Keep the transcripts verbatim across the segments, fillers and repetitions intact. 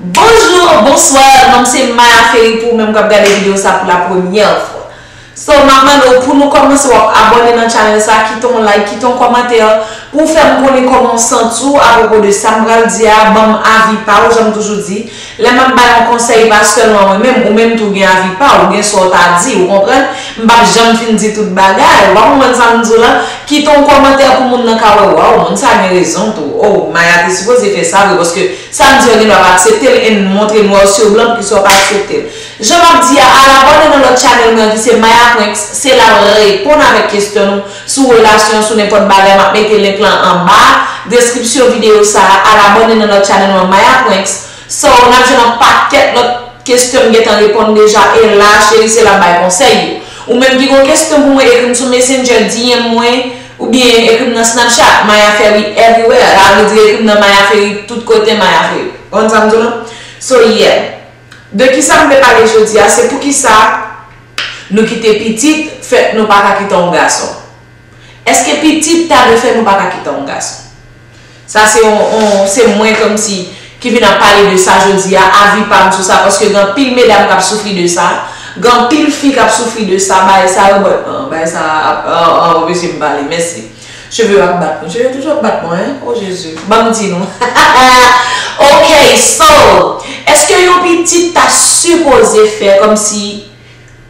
Bonjou, bonswa, non m se Maya Ferry pou ou menm k ap gade videyo sa pou la premyè fwa. So, m ap mande w pou nou kòmanse w ap abòne nan channel sa, kite yon like, kite yon kòmantè pou w fè m konnen kòman w santi w apwopo de sa m pral di a, ban m avi pa w, jan m toujou di. Lè m ap bay yon konsèy, pa sèlman mwen menm, ou menm tou gen avi pa w, ou gen sa w ta di, ou konprann? M p ap janm fin di tout bagay, w pa konprann sa m di w la? Kite yon kòmantè pou moun nan ka wè, waw, moun sa gen rezon tou. Oh, Maya te sipoze fè sa vre, paske sa m di yo gen dwa pa aksepte l, e n montre nwa sou blan poukisa w pa aksepte l. Jan m ap di a, al abòne nan lòt channel mwen ki se Maya Pranks, se la m reponn avèk kesyon nou sou relasyon, sou nenpòt bagay, m ap mete link lan anba deskripsyon videyo sa a, al abòne nan lòt channel mwen Maya Pranks. So, n ap jwenn yon pakèt lòt kesyon m gentan reponn deja, e la, cheri, se la m bay konsèy yo. Ou menm ki gon kesyon pou mwen, ekri m sou Messenger, D M mwen, oubyen ekri m nan Snapchat, Maya Ferry everywhere. Sa vle di ekri m nan Maya Ferry tout kote, Maya Ferry. Konn sa m di w lan? So, yeah. De kisa m vle pale jodi a, se poukisa nou kite pitit fè nou pa ka kite yon gason. Èske pitit ta dwe fè nou pa ka kite yon gason? Sa se yon, yon, se mwen kòmsi ki vin ap pale de sa jodi a, avi pa m sou sa, paske gen anpil medam k ap soufri de sa, gen anpil fi k ap soufri de sa, bagay sa yo, but, ah, bagay sa ap, ah, ah, anpeche m pale, mèsi. Cheve yo ap bat mwen, cheve yo toujou ap bat mwen, hein? Oh Jezi, ban m di nou. Ok, so, èske yon pitit ta sipoze fè kòmsi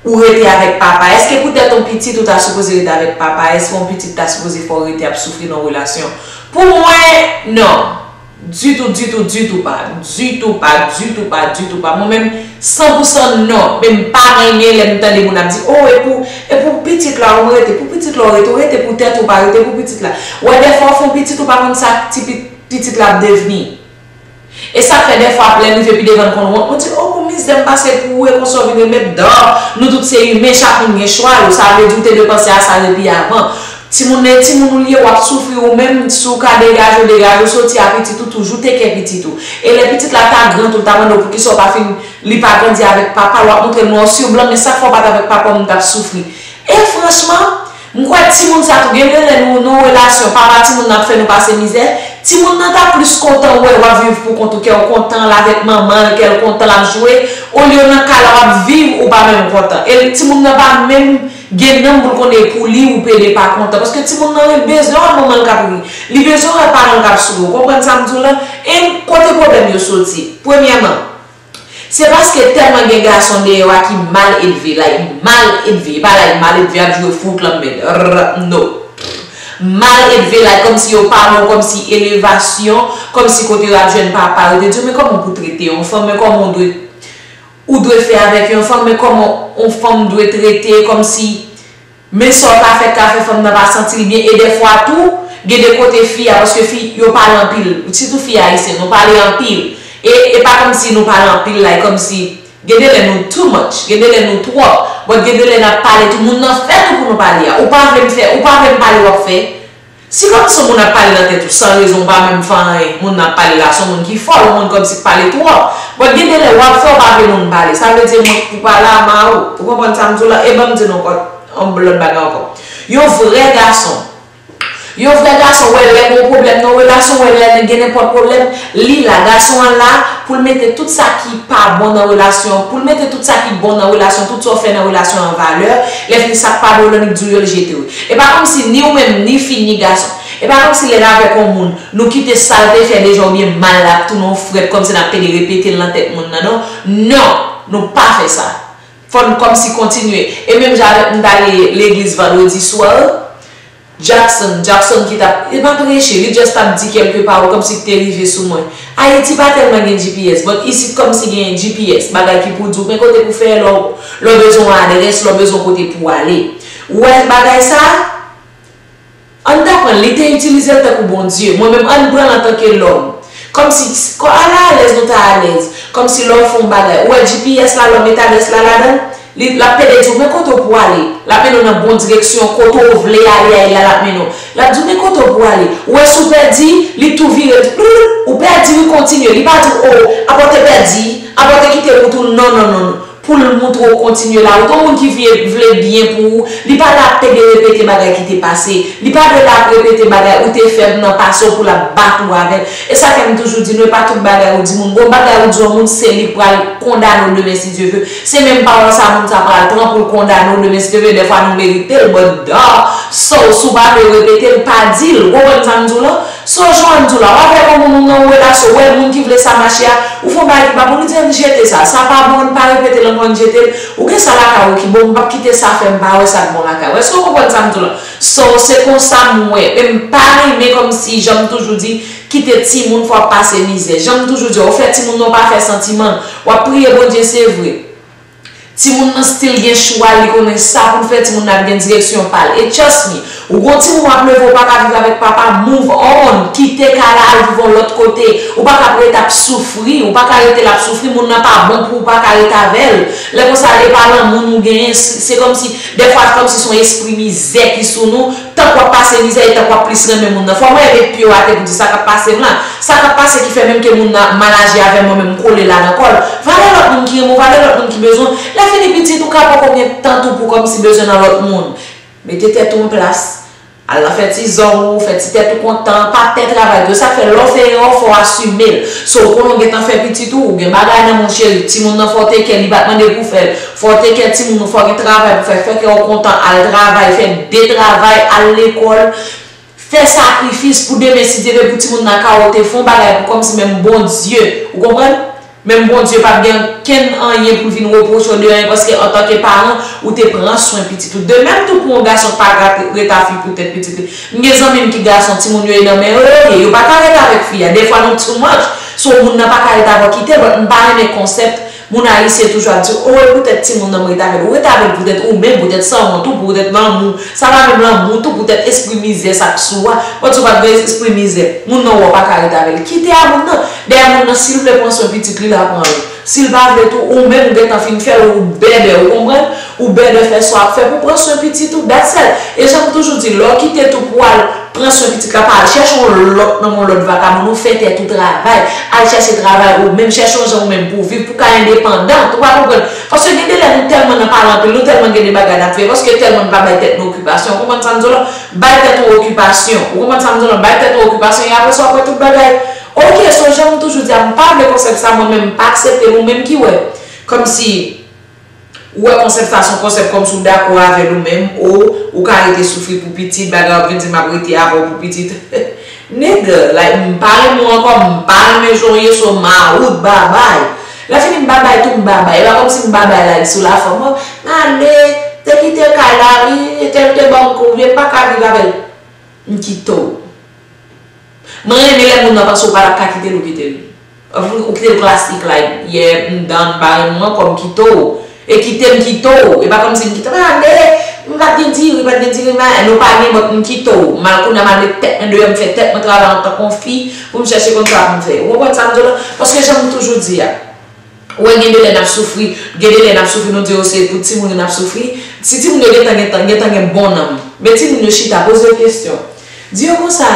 ou rete avèk papa? Èske poutèt yon pitit ou ta sipoze rete avèk papa? Èske yon pitit ta sipoze fè w rete ap soufri nan relasyon? Pou mwen, non. Ditou, ditou, ditou pa. Ditou pa, ditou pa, ditou pa. Mwen menm, san pou san non. Men m pa renmen lè m tande moun ap di, oh, e pou, e pou pitit la ou rete, pou pitit la ou rete, ou rete pou tèt ou, pa rete pou pitit la. Wè, dèfwa ou fè yon pitit ou pa konn sa ti pi-, pitit la ap devni. E sa k fè dèfwa ap lè n rive pi devan n konn wont, nou di, oh, pou mizè m pase pou ou, e konsa w vin remèt dan. Nou tout se imen, chak moun gen chwa yo. Sa vle di ou te dwe panse a sa depi avan. Timoun nan e timoun ou li ye, w ap soufri ou menm, si w ka degaje w, degaje w, soti a pitit ou, toujou teke pitit ou. E lè pitit la ta gran tou, l ta mande w poukisa w pa fin, li pa grandi avèk papa l, w ap montre l nwa sou blan, men sa k fè w pa t avèk papa w, m t ap soufri. E franchman, m kwè timoun sa tou, gen de lè nou nan yon relasyon, papa timoun nan ap fè nou pase mizè, timoun nan ta plis kontan wè w ap viv pou kont ou, kè w kontan, l avèk manman l, kè l kontan, l ap jwe, olye nan kay la w ap viv, ou pa menm kontan. E timoun nan pa menm gen nanm pou l konnen e pou li ou pede pa kontan. Paske timoun nan ret bezwen wè manman l k ap ri. Li bezwen wè paran l k ap souri. Ou konprann sa m di w lan? E kote pwoblèm yo soti? Premyèman, se paske tèlman gen gason deyò a ki mal edve, like, mal edve. E pa like mal edve ap jwe fout lan, men, rrr, no. Mal edve, like, kòmsi yo pa bon, kòmsi elevasyon, kòmsi kote yo ap jwenn papa yo te di, men kòman pou trete yon fanm, men kòman w dwe ou dwe fè avèk yon fanm, men kòman yon fanm dwe trete, kòmsi, men sa w ka fè, ka fè fanm nan pa santi l byen, e dèfwa tou, gen de kote fi a, paske fi, yo pale anpil, sitou fi ayisyen, nou pale anpil, e, e pa kòmsi nou pale anpil, like, kòmsi, gen de lè nou too much, gen de lè nou twòp, but gen de lè n ap pale tou, moun nan fè tou pou nou pale a, ou pa vle m fè, ou pa vle m pale w ap fè, Si kòmsi yon moun ap pale nan tèt ou san rezon, ou pa menm fè anyen, moun nan ap pale la, se yon moun ki fòl, yon moun kòmsi k pale twòp. But gen de lè w ap fè, ou pa vle moun pale. Sa vle di moun pou pale a ma ou. Ou konprann sa m di w la? E ban m di nou ankò, yon lòt bagay ankò. Yon vrè gason. Yon vrè gason, wè lè gen yon pwoblèm nan relasyon, wè lè gen nenpòt pwoblèm, li la, gason an la, pou l mete tout sa ki pa bon nan relasyon an, pou l mete tout sa ki bon nan relasyon, tout sa w fè nan relasyon an an valè, lè fini sa k pa bon yo, li di w yo, l jete w. E pa kòmsi ni ou menm, ni fi, ni gason. E pa kòmsi lè n avèk yon moun, nou kite sa l te fè deja oubyen mal la ap tounen yon frèt, kòmsi n ap pede repete l nan tèt moun nan, non. Non, nou pa fè sa. Fò n kòmsi kontinye. E menm jan avèk m t ale legliz vandredi swa, Jackson, Jackson ki t ap, li pa preche, li just t ap di kèlke pawòl kòmsi k te rive sou mwen. Ayiti pa tèlman gen G P S, but isit kòmsi gen G P S, bagay ki pou di w men kote pou fè lè w, lè w bezwen yon adrès, lè w bezwen kote pou w ale. Ou wè bagay sa a? Ann ta pran l, li te itilize l tankou Bondye. Mwen menm, ann pran l antanke lòm. Kòmsi, kò, ala alèz nou ta alèz. Kòmsi lè w fè yon bagay. Ou wè G P S la, lè w met adrès la ladan l, li, l ap pede di w, men kote w pou ale. L ap mennen w nan bon direksyon, kote w vle ale a, e la l ap mennen w. L ap di w, men kote w pou ale. Ou wè si w pèdi, li tou vire, di, ou pèdi, wi, kontinye. Li pa di w, o, apa w te pèdi, apa w te kite wout ou, non, non, non, non. pou l moutre w kontinye la. Ou t yon moun ki vle, vle byen pou ou. Li pa la ap pede repete bagay ki te pase. Li pa dwe la ap repete bagay ou te fè m nan pase w pou l ap bat ou avè l. E sa fè m toujou di nou, e pa tout bagay ou di moun. Gon bagay ou di yon moun, se li k pral kondane w demen si Dye ve. Se menm pawòl sa moun sa pral pran pou l kondane w demen si Dye ve. Dèfwa nou merite l, but duh. So, si w pa vle repete l, pa di l. Ou konprann sa m di w lan? So, jan m di w la, w avèk yon moun, ou nan yon relasyon, ou wè moun ki vle sa mache a, ou fè yon bagay ki pa bon, ou di, ann jete sa, sa pa bon, ann pa repete l ankò, ann jete l. Ou gen sa lakay ou ki bon, m p ap kite sa fè m pa wè sa k bon lakay ou. Èske w konprann sa m di w lan? So, se konsa m wè. Men m pa renmen kòmsi, jan m toujou di, kite timoun fè w ap pase mizè. Jan m toujou di w, ou fè timoun nan, ou pa fè santiman l. W ap priye Bondye, se vre. Timoun nan still gen chwa l, li konnen sa pou l fè, timoun nan ap gen direksyon pa l. E trust me, ou gon timoun w ap leve, ou pa ka viv avèk papa, move on, kite kay la, al viv yon lòt kote. Ou pa ka ret ap soufri, ou pa ka rete l ap soufri, moun nan pa bon pou ou, ou pa ka ret avè l. Lè konsa, e pa lanmou nou genyen, se, se kòmsi, dèfwa, kòmsi se yon espri mizè ki sou nou, tank w ap pase mizè, e tank w ap plis renmen moun nan. Fò mwen met pye w atè pou di sa k ap pase m la. Sa k ap pase ki fè menm ke moun nan mal aji avè mwen, men m kole la nan kò l. Valè lòt moun ki renmen w, valè lòt moun ki bezwen w. Lè fini pitit ou ka poko gen tan tou pou kòmsi bezwen nan lòt moun. Mete tèt ou an plas. Al nan fè ti zong ou, fè ti tèt ou kontan, pa pè travay tou. E sa k fè lè w fè erè w, fò w asime l. So, ou konnen w gentan fè pitit ou, ou gen bagay nan men w cheri, timoun nan fò w tek kè, li pa t mande pou w fè l. Fò w tek kè timoun ou, fò w gen travay pou w fè, fè kè w kontan, al travay, fè de travay, al lekòl. Fè sakrifis pou demen, si Dye vle, pou timoun nan ka w te fè yon bagay pou kòmsi menm Bondye, ou konprann? Menm Bondye p ap gen kenn anyen pou l vin repwoche w de anyen, paske antanke paran, ou te pran swen pitit ou. De menm tou pou yon gason k pa ka ret a fi poutèt pitit li. M gen zanmi m ki gason, timoun yo e nan men yo yo ye, yo pa ka ret avèk fi a. Dèfwa nou too much, so moun nan pa ka ret avè w, kite l, but m pa renmen konsèp moun ayisyen toujou ap di, o, e poutèt timoun nan m ret avè l. Ou ret avè l poutèt ou menm, poutèt sanwont ou, poutèt lanmou. Sa pa menm lanmou tou, poutèt espri mizè sa k sou a. Bon, si w pa t gen espri mizè, moun nan wè w pa ka ret avè l. Kite a moun nan. Dèyè moun nan, si l vle pran swen pitit li, l a pran l. Si l pa vle tou, ou menm ou gentan fin fè, ou bèdè, ou konprann? Ou bèdè fè sa w ap fè pou pran swen pitit ou, that's it. E jan m toujou di, lè w kite tou pou w al pran swen pitit la, pa al chèche yon lòt nonm, yon lòt vagabon, ou fè tèt ou travay. Al chèche travay ou menm, chèche yon jan ou menm pou w viv, pou w ka endepandan. Ou pa konprann? Paske gen de lè nou tèlman nan pale anpil, nou tèlman gen de bagay n ap fè, paske tèlman n pa bay tèt nou okipasyon. Ou konprann sa m di w la? Bay tèt ou okipasyon. Ou konprann sa m di w la? Bay tèt ou okipasyon, e apre sa w ap wè tout bagay. Ok, so jan m toujou di a, m pa vle konsèp sa, mwen menm, m pa aksepte l, ou menm ki wè. Kòmsi, ou wè konsèp sa se yon konsèp kòmsi w dakò avè l ou menm, o, ou ka rete soufri pou pitit, bagay w ap vin di m ap rete avè w pou pitit. Nigga, like, m pa renmen w ankò, m pa renmen jan w ye, so m out, babay. Lè fini m babay tou, m babay. E pa kòmsi m babay la, li sou la fòm, o, m ale, te kite kay la, wi, e tèl te ban m kou, wi, m pa ka viv avè l. M kite w. Mwen renmen lè moun nan panse w pa t ap ka kite l, ou kite l. Ou kite l klasik, like, yeah, m done, m pa renmen w ankò, m kite w. E kite m kite w. E pa kòmsi m kite w, ale, m pa t gen diri, pa t gen diri, men nou pa gen, but m kite w. M al kounye a, m al met tèt mwen deyò, m fè tèt mwen travay antanke yon fi, pou m chèche konn sa pou m fè. Ou konprann sa m di w la? Paske jan m toujou di a, ou wè gen de lè n ap soufri, gen de lè n ap soufri, nou di yo se pou timoun yo n ap soufri. Si timoun yo gentan, gentan, gentan gen bon nanm, men timoun yo chita, poze yo kesyon. Di yo konsa,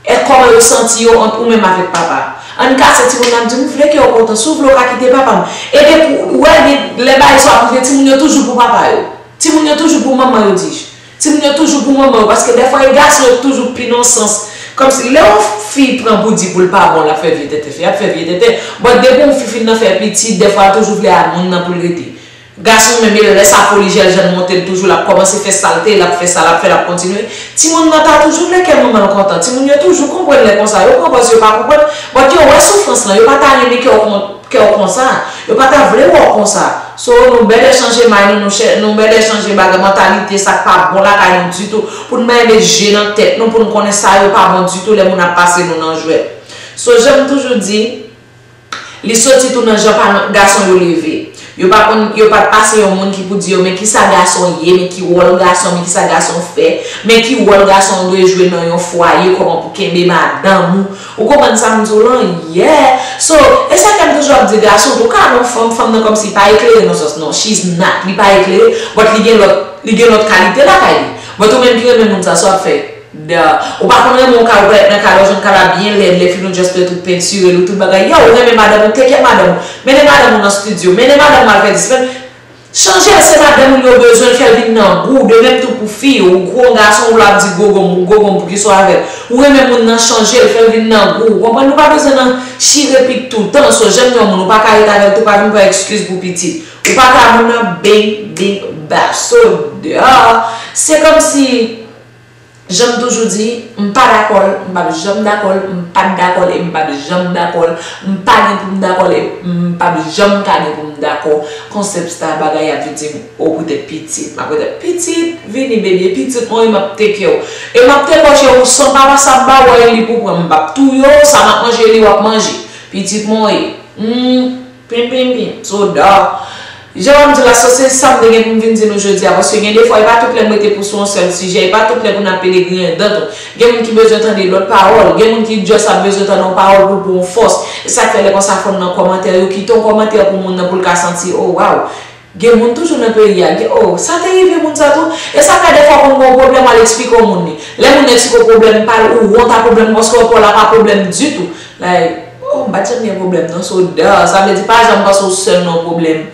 e kòman yo santi yo ant ou menm avèk papa? Ann kase timoun nan, di, m vle ke w kontan. Si w vle, w ka kite papa m. E depi w wè gen lè bagay sa ap rive, timoun yo toujou pou papa yo. Timoun yo toujou pou manman yo, di. Timoun yo toujou pou manman yo, paske dèfwa e gason yo k toujou pi nan sans. Kòmsi lè yon fi pran pou di pou l pa bon, l ap fè vye tenten, fi ap fè vye tenten. But depi yon fi fin nan fè pitit, dèfwa l toujou vle a moun nan pou l rete. Gason menm, e lè sa foli jèljenn monte l, toujou l ap kòmanse fè salte, l ap fè sa, l ap fè, l ap kontinye. Timoun nan ta toujou vle kè manman l kontan. Timoun yo toujou konprann lè konsa. Yo pran pòz yo pa konprann. But yo wè soufrans lan, yo pa ta renmen kè w kon-, kè w konsa. Yo pa ta vle wè w konsa. So, nou bèdè chanje may nou, nou chè-, nou bèdè chanje bagay, mantalite, sa k pa bon lakay nou ditou, pou n mete je nan tèt nou, pou n konnen sa yo pa bon ditou lè moun ap pase nou nan jwèt. So, jan m toujou di, li soti tou nan jan paran gason yo leve. Yo pa konn, yo pa t pase yon moun ki pou di yo, men kisa gason ye, men ki wòl gason, men kisa gason fè, men ki wòl gason dwe jwe nan yon fwaye, kòman pou kenbe madanm ou. Ou konprann sa m di w lan? Yeah. So, e sa fè m toujou ap di gason tou ka non fanm, fanm nan kòmsi pa eklere nan sans non, she's not, li pa eklere, but li gen lòt, li gen lòt kalite lakay li. But ou menm ki renmen moun sa, sa w ap fè? Da. Ou pa konn renmen yon kay, ou pa nan kay la, ou jwenn kay la byen lèd, lè fini ou just fè tout pentire l, ou tout bagay. Yo, ou renmen madanm ou, take care madanm ou. Mennen madanm ou nan studio, mennen madanm ou al fè dispen. Chanje l, se madanm ou li yo bezwen, fè l vin nan gou. De menm tou pou fi, ou gwo gason, ou la ap di gogom, ou gogom pou ki sa w avè l. Ou renmen moun nan, chanje l, fè l vin nan gou. Ou konprann? Nou pa bezwen nan chire pik toutan. So, jèn yon moun, ou pa ka ret avè l tou, pa vin pran ekskiz pou pitit. Ou pa ka moun nan bing, bing, ba, so, dehors. Se kòmsi Jan m toujou di, m pa dakò l, m p ap janm dakò l, m pa t dakò l e m p ap janm dakò l, m pa gen pou m dakò l e m p ap janm ka gen pou m dakò. Konsèp sa bagay y ap vin di m, o poutèt pitit, m ap retèt pitit, vini baby, e pitit mwen e m ap teke w. E m ap teke w cheri, san papa sa m pa wè li pou pran, m p ap touye w, sa m ap manje li w ap manje. Pitit mwen e. Hmm. Pim, pim, pim. So, dò. Jan m di la, so se sa m te gen pou m vin di nou jodi a, paske gen de fwa, e pa tout lè m rete pou sou yon sèl sijè, e pa tout lè pou n ap pede griyen dan tou. Gen moun ki bezwen tande lòt pawòl, gen moun ki just ap bezwen tande yon pawòl pou l pou yon fòs. E sa k fè lè konsa fò n nan kòmantè yo, kite yon kòmantè pou moun nan pou l ka santi, oh, waw. Gen moun toujou nan peyi a, gen, oh, sa te rive moun sa tou. E sa k fè de fwa konn gen yon pwoblèm, w al eksplike yon moun li. Lè moun nan eksplike w pwoblèm pa l, ou wont a pwoblèm, paske w pa w la pa pwoblèm ditou. Like, oh, m pa t janm gen pwoblèm non, so dò. Sa vle di pa janm panse w sèl nan yon pwoblèm.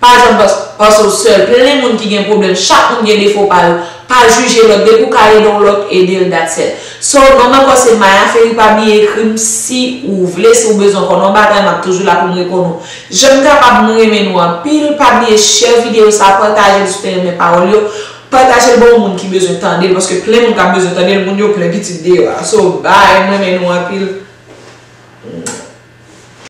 Pa janm panse, panse w sèl. Plen moun ki gen pwoblèm, chak moun gen defo pa l. Pa jije lòt, depi w ka ede yon lòt, ede l, that's it. So, non m ankò se Maya Ferry, pa bliye ekri m si ou vle, si w bezwen konnen yon bagay, m ap toujou la pou m reponn ou. Jan m kapab, m renmen nou anpil, pa bliye share videyo sa, pataje l si w te renmen pawòl yo. Pataje l ba yon moun ki bezwen tande l, paske plen moun k ap bezwen tande l, moun yo plen pitit deyò a. So, bye, m renmen nou anpil.